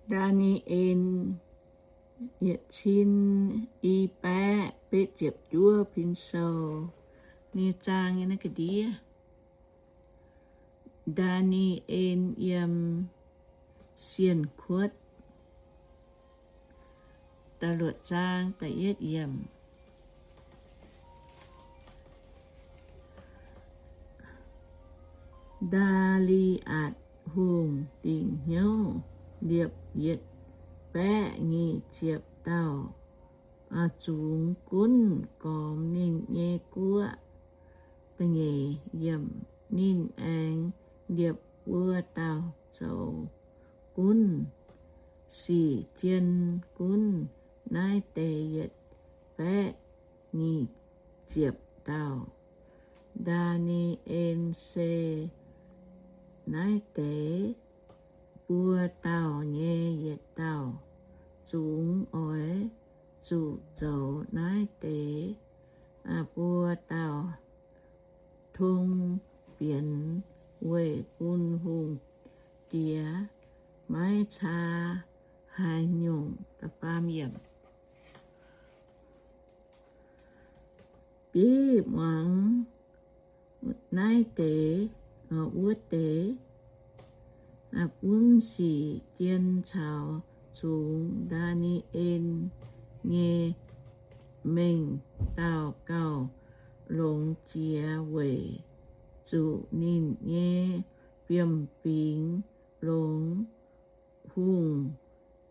Ndaa^ni^en yietc cin i baeqv betv ziepc juov pin sou. Nyei zaang nyei naaiv ga'ndiev. Ndaa^ni^en yiem sienh kuotv. Da'luoqc zaang da'yietv yiemc. Ndaa^li^atc Hungh dingc hnyouv liepc yietc baeqv nyic ziepc dauh zungx gunv gormx ninh nyei guoqv. Da'nyeic yiemc. Ninh aengx liepc buo dauh zoux gunv, sic jien gunv naaiv deix yietc baeqv nyic ziepc dauh. Ndaa^ni^en se naaiv deix buo dauh nyei yietc dauh. Zungx oix zuqc zoux naaiv deix buo dauh tong bienx weic bun hungh diex maiv caa haaix nyungc. Bieiv muangx naaiv deix, wuov deix, gunv sic jien caux zungx Ndaa^ni^en nyei mengh dauh gauh longx jiex weic zuqc ninh nyei fiem-fingx longx. Hungh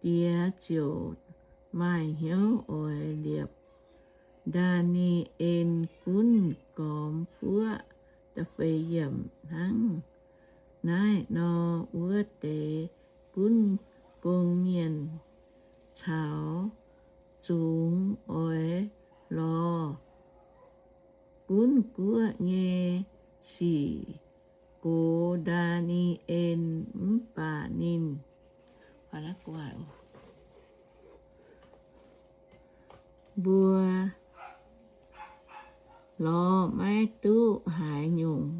diex ziouc maaih hnyouv oix liepc Ndaa^ni^en gunv gormx guoqv. Hnangv naaiv nor, wuov deix gunv gong-mienh caux zungx oix lorz gunv guoqv nyei sic gox Ndaa^ni^en, mv baac ninh mbuo lorz maiv duqv haaix nyungc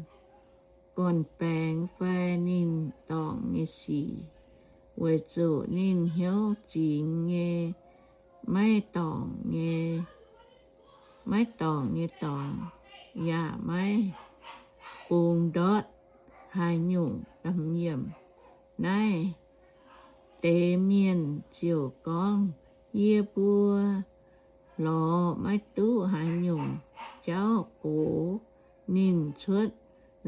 gorn-baengx fai ninh dorngc nyei sic, weic zuqc ninh hnyouv zingx nyei, maiv dorngc nyei, maiv dorngc nyei dorngx, yaac maiv bungx ndortv haaix nyungc. Naaiv deix mienh ziouc gorngv, Yie mbuo lorz maiv duqv haaix nyungc jauv gox ninh cuotv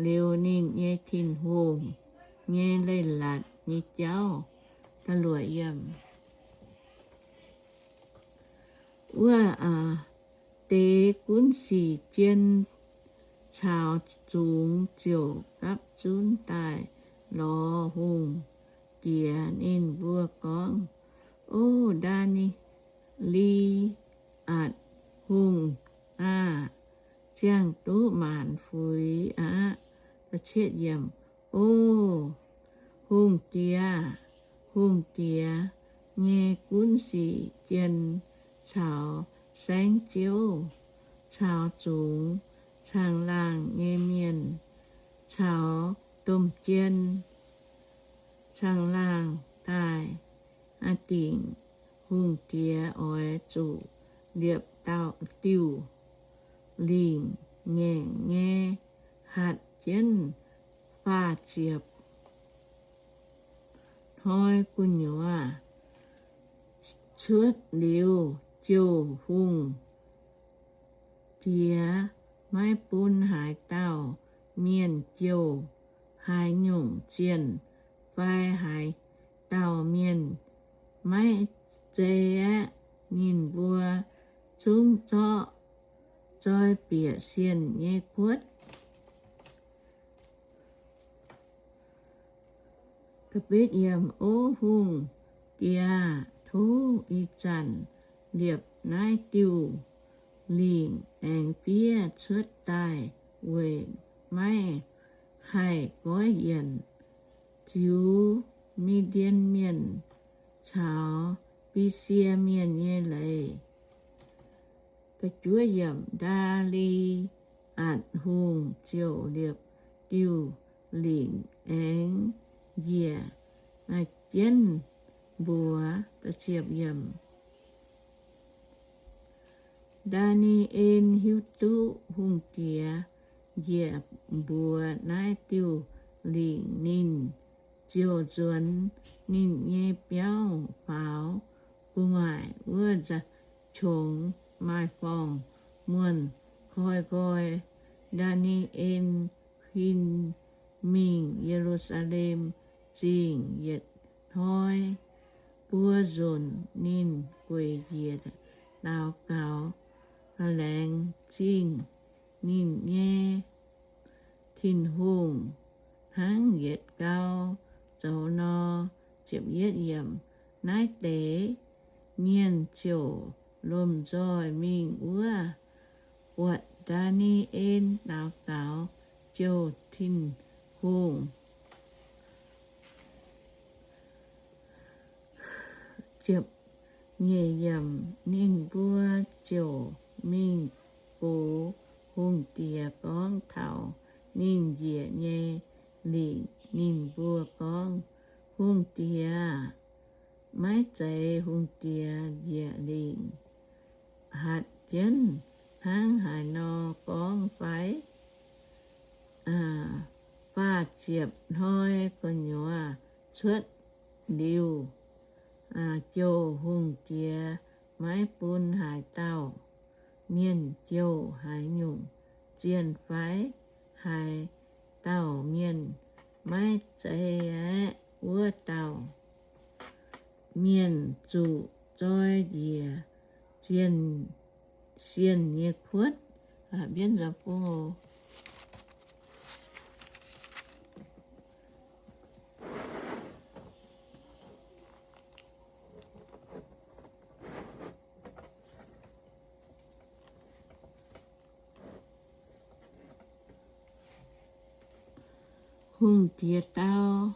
liuz ninh nyei Tin-Hungh nyei leiz-latc nyei jauv. Wuov deix gunv sic jien caux zungx ziouc gapv zunv daaih lorz hungh diex. Ninh mbuo gorngv, O Ndaa^ni^en, Ndaa^li^atc Hungh aah! Ziangh duqv maanc fuix aqv. O hungh diex, hungh diex nyei gunv sic jien caux saengv-ziouv caux zungx caangh laangh nyei mienh caux domh jien caangh laangh daaih dingc hungh diex oix zuqc liepc dauh diuh lingc ngaengc nyei hatc jienv faah ziepc hnoi gu'nyuoz cuotv liuz, jouh hungh diex maiv bun haaix dauh mienh jouh haaix nyungc zienh fai haaix dauh mienh maiv zei aeqv, ninh mbuo zungv zorqv zoi bieqc sienh nyei kuotv. O hungh diex aah! Tov ih zanc liepc naaiv diuh lingc aengx fiev cuotv daaih weic maiv haih goiv yienc ziux Mi^ndien Mienh caux Besie Mienh nyei leiz. Ndaa^li^atc Hungh ziouc liepc diuh lingc aengx njiec jienv mbuox. Ndaa^ni^en hiuv duqv hungh diex njiec mbuox naaiv diuh lingc, ninh ziouc nzuonx ninh nyei biauv faaux gu'nguaaic wuov qongx maaih forng-muonh koi nqoi. Ndaa^ni^en huin mingh Ye^lu^saa^lem Zingh yietc hnoi buo nzunc. Ninh gueic njiec daux gaux, laengz zingh ninh nyei Tin-Hungh hnangv yietc gau zoux nor. Naaiv deix mienh ziouc lomh nzoih mingh wuov buatc Ndaa^ni^en daux gaux jouh Tin-Hungh. Ninh mbuo ziouc mingh gox hungh diex gorngv taux ninh njiec nyei lingc. Ninh mbuo gorngv, Hungh diex aah! Maiv zeiz hungh diex njiec lingc hatc jienv hnangv haaix nor gorngv fai? Faah ziepc hnoi gu'nyuoz cuotv liuz, jouh hungh diex maiv bun haaix dauh mienh jouh haaix nyungc zienh fai? Haaix dauh mienh maiv zeiz aeqv, wuov dauh mienh zuqc zoi njiec zienh sienh nyei kuotv. Hungh diex dau,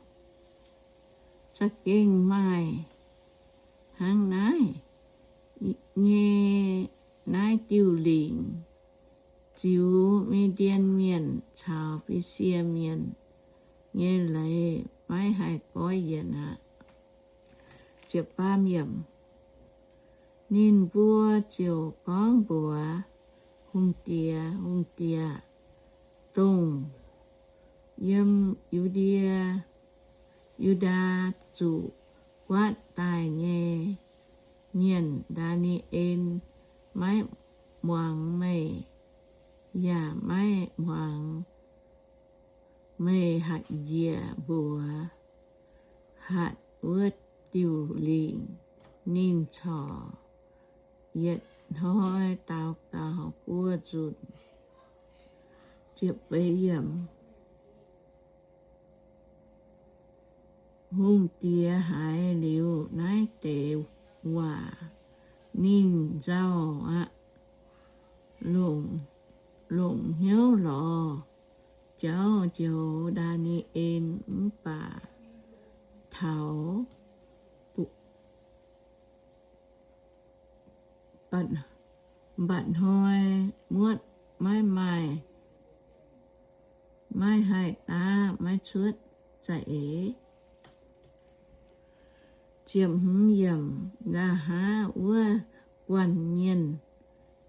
Za'gengh maaih hnangv naaiv nyei naaiv diuh lingc. Ziux Mi^ndien Mienh caux Fi^li^saa Mienh nyei leiz maiv haih goiv yienc aqv. Ninh mbuo ziouc gorngv mbuox hungh diex, Hungh diex, dongh yiem Yu^ndie, Yu^ndaa zuqc guaatv daaih nyei mienh, Ndaa^ni^en, maiv muangx meih, yaac maiv muangx meih hatc njiec mbuox hatc wuov diuh lingc. Ninh corc yietc hnoi daux gaux buo nzunc. Hungh diex haiz liuz naaiv deix waac, ninh nzauh aqv, longc hnyouv lorz jauv njoux Ndaa^ni^en. Mv baac taux mba'hnoi muotv maiv maaih, maiv haih daav maiv cuotv za'eix. Nqa'haav wuov guanh mienh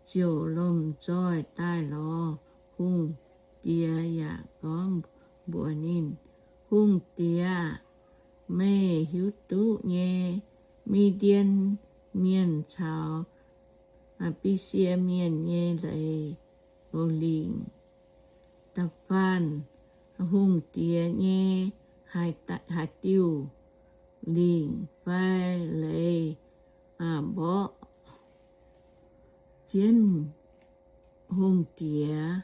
ziouc lomh nzoih daaih lorz hungh diex yaac gorngv mbuox ninh, Hungh diex aah! Meih hiuv duqv nyei, Mi^ndien Mienh caux Fi^li^saa Mienh nyei leiz, o lingc. Da'faanh hungh diex nyei haaix diuh lingc fai leiz mborqv jienv hungh diex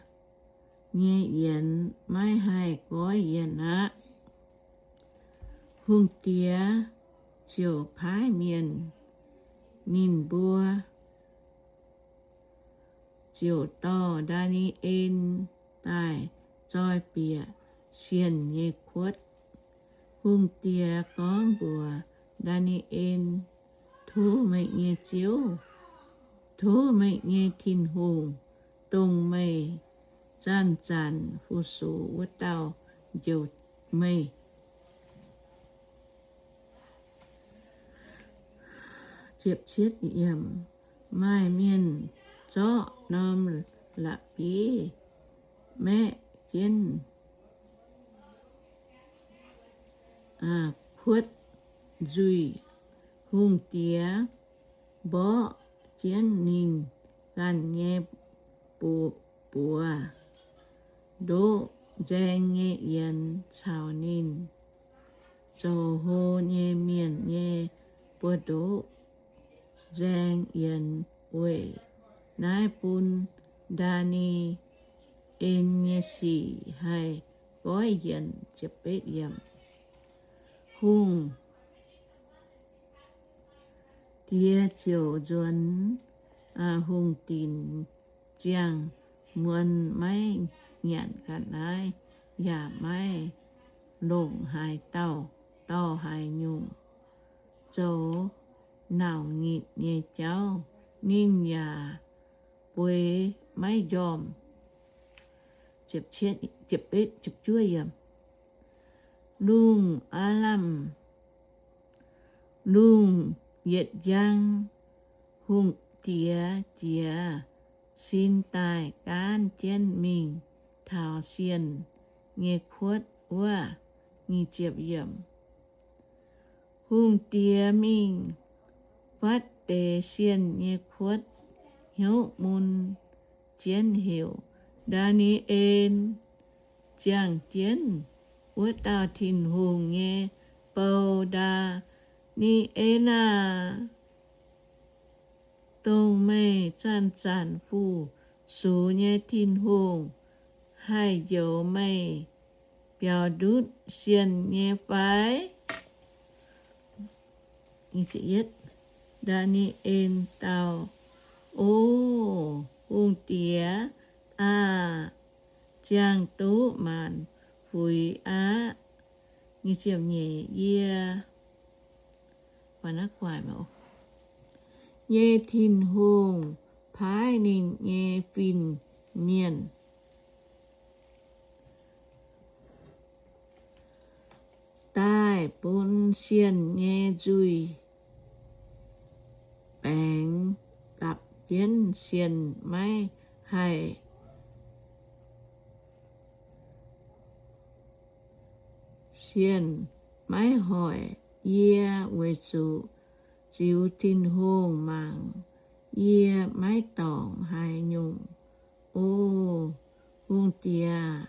nyei yienx, maiv haih goiv yienc aqv. Hungh diex ziouc paaiv mienh, ninh mbuo ziouc dorh Ndaa^ni^en daaih zoi bieqc sienh nyei kuotv. Hungh diex gorngv mbuox Ndaa^ni^en, Tov meih nyei Ziouv, tov meih nyei Tin-Hungh, dongh meih zanc-zanc fu-sux wuov dauh, njoux meih. Ziepc cietv yiemc, maaih mienh zorqv norm la'bieiv maeqv jienv kuotv nzuih. Hungh diex mborqv jienv ninh ganh nyei buoz, ndoqv nzaeng nyei yienx caux ninh zoux hlo nyei mienh nyei buoz-ndoqv nzaeng yienx. Weic naaiv bun Ndaa^ni^en nyei sic haih goiv yienc. Hungh diex ziouc nzuonx hungh dinc ziangh muonz, maiv nyanc ga'naaiv yaac maiv longc haaix dauh, dauh haaix nyungc zoux nauc nyitc nyei jauv. Ninh yaac bueix maiv njormh. Lungh aav lamh, lungh yietc njang, hungh diex jiez sin daaih gaanv jienv mingh taux sienh nyei kuotv wuov. Hungh diex mingh fatv deix sienh nyei kuotv, hnyouv mun jienv heuc, Ndaa^ni^en! Ziangh jienv wuov dauh Tin-Hungh nyei bou, Ndaa^ni^en aah! Dongh meih zanc-zanc fu-sux nyei Tin-Hungh haih njoux meih biaux ndutv sienh nyei fai? Ndaa^ni^en dau, O hungh diex aah! Ziangh duqv maanc fuix aqv. Yie nyei Tin-Hungh paaiv ninh nyei fin-mienh daaih bun sienh nyei nzuih baengx gapv jienv. Sienh maiv haih, sienh maiv hoic yie, weic zuqc ziux Tin-Hungh mangc yie maiv dorngc haaix nyungc. O hungh diex,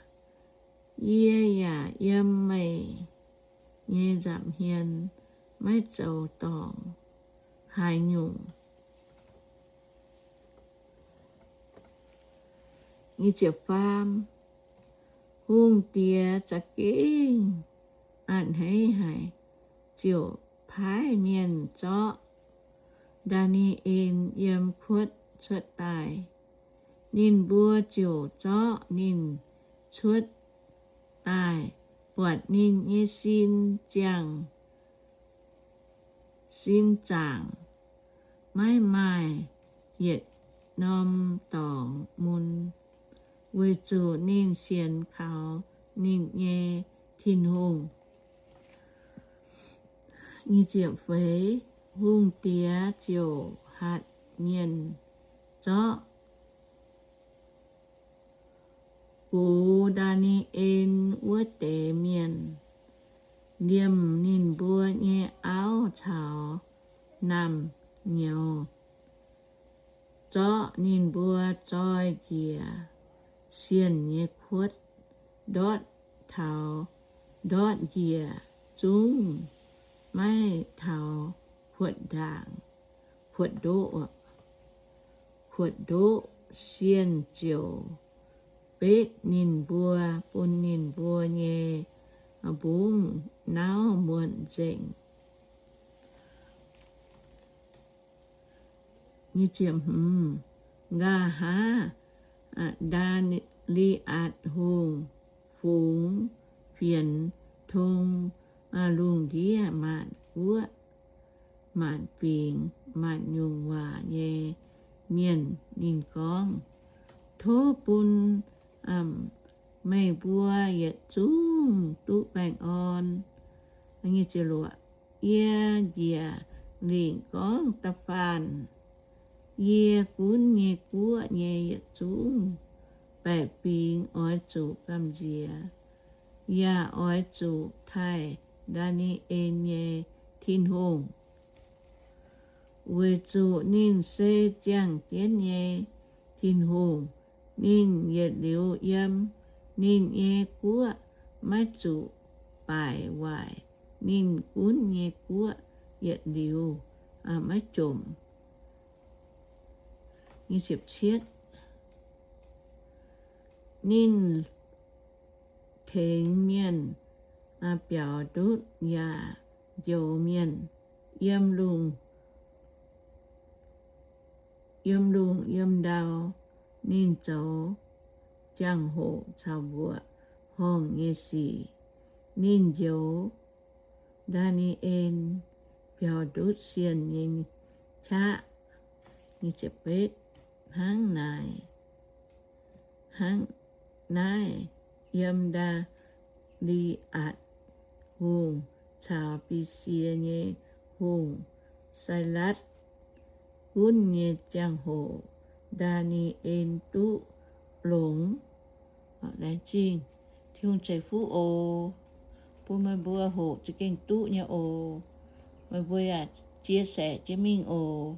yie yaac yiem meih nyei nza'hmien maiv zoux dorngc haaix nyungc. Hungh diex za'gengh a'hneiv haic, ziouc paaiv mienh zorqv Ndaa^ni^en yiem kuotv cuotv daaih. Ninh mbuo ziouc zorqv ninh cuotv daaih, buatc ninh nyei sin ziangh, sin zaangc maiv maaih yietc norm dorngx mun, weic zuqc ninh sienx kaux ninh nyei Tin-Hungh. Hungh diex ziouc hatc mienh zorqv gux Ndaa^ni^en wuov deix mienh, liemh ninh mbuo nyei auv caux naamh nyouz, zorqv ninh mbuo zoi njiec sienh nyei kuotv, ndortv taux ndortv njiec zungv maiv taux kuotv ndaangc, kuotv ndoqv, kuotv ndoqv. Sienh ziouc betv ninh mbuo, bun ninh mbuo nyei mbungv nauv muonc nzengc. Nqa'haav Ndaa^li^atc Hungh fungx fienx tong lungh ndiev maanc guoqv, maanc fingx, maanc nyungc waac nyei mienh. Ninh gorngv, Tov bun meih mbuo yietc zungv duqv baengh orn. Yie njiec lingc gorngv da'faanh, Yie gunv nyei guoqv nyei yietc zungv baeqc fingx oix zuqc gamh nziex, yaac oix zuqc taaih Ndaa^ni^en nyei Tin-Hungh, weic zuqc ninh se ziangh jienv nyei Tin-Hungh. Ninh yietc liuz yiem ninh nyei guoqv maiv zuqc baaic waaic. Ninh gunv nyei guoqv yietc liuz maiv jomc. Ninh tengx mienh biaux ndutv yaac njoux mienh yiem lungh yiem lungh yiem ndau. Ninh zoux jangx-hoc caux mbuoqc horngh nyei sic. Ninh njoux Ndaa^ni^en biaux ndutv sienh nyei qaqv. Hnangv naaic, hnangv naaiv, yiem Ndaa^li^atc Hungh caux Besie nyei hungh, Sailatv, gunv nyei jangx-hoc, Ndaa^ni^en duqv longx. Laengz zingh, Tin-Hungh ceix fuqv oc. Bun meih mbuo hoqc za'gengh duqv nyei oc. Meih mbuo yaac chia sẻ jienv mingh oc.